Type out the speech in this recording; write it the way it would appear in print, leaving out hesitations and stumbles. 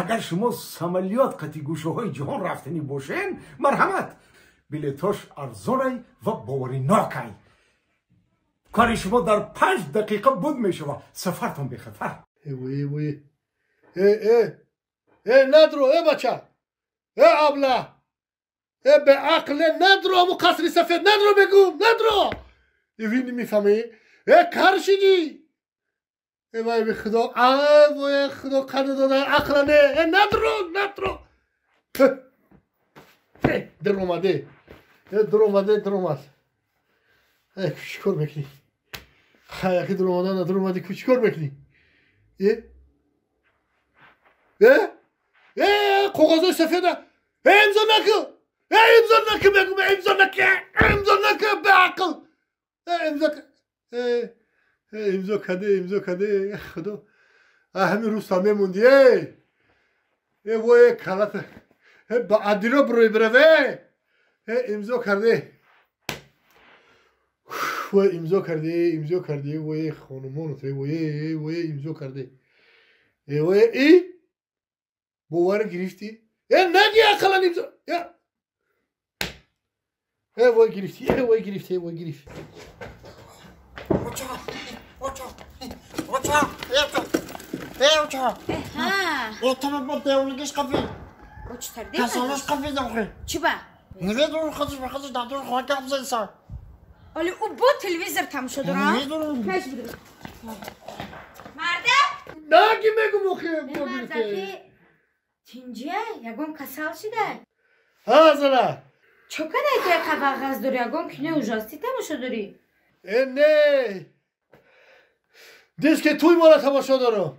Агар шумо самолёт қати гӯшаҳои ҷаҳон рафтанӣ бошен, марҳамат, билетош арзонай ва боваринокай. Кори шумо дар 5 дақиқа буд мешава, сафартон бехатар. Э вой, вой, э, э, э, надро, э, бача, э, абла, э, беақле, надро, аму қасри сафед надро, мегум, надро, ивини мефаҳмӣ, э, кар шидӣ, э, вай, бе худо, э, вой, худо қадр дода ақла не, э, надро, надро, э, даромаде, э, даромаде, даромад, э, чӣ кор мекунӣ? Хаяки даромада надаромади, чӣ кор мекунӣ? Э, э, э, коғазои сафеда, э, имзо накун, э, имзо накун, мегум, имзо накун, имзо накун, беақл, э, имзо, э, э, имзо каде, имзо каде, худо, ҳамин рӯз мемонди, э, э, вой, калата, э, ба адиро бирой бираве, э, имзо карде, вой, имзо карде, имзо карде, вой, хонумонот, вой, вой, имзо карде, э, вой, и бовар гирифтӣ, э, наги, ақаллан имзо, э, вой, гирифтӣ, э, вой, гирифтӣ, вой, гирифт. Оча, оча, оча, э, оча. Ҳа. Отама бо девонагиш қафи. Очтарди. Касалаш қафи охи. Чӣ ба? Намедонам, худаш ба худаш дар дур хона гап зада. Оли ӯ бо телевизор тамошо дора? Намедонам. Пеш бидор. Марда? Наги, мегум, охи. Мардаки тинҷия, ягон касал шида? Ҳа, зана. Чо кадай ту яка бағаз дорӣ, ягон кинои ужасти тамошо дорӣ? Э, не, диски туй мора тамошо дорам.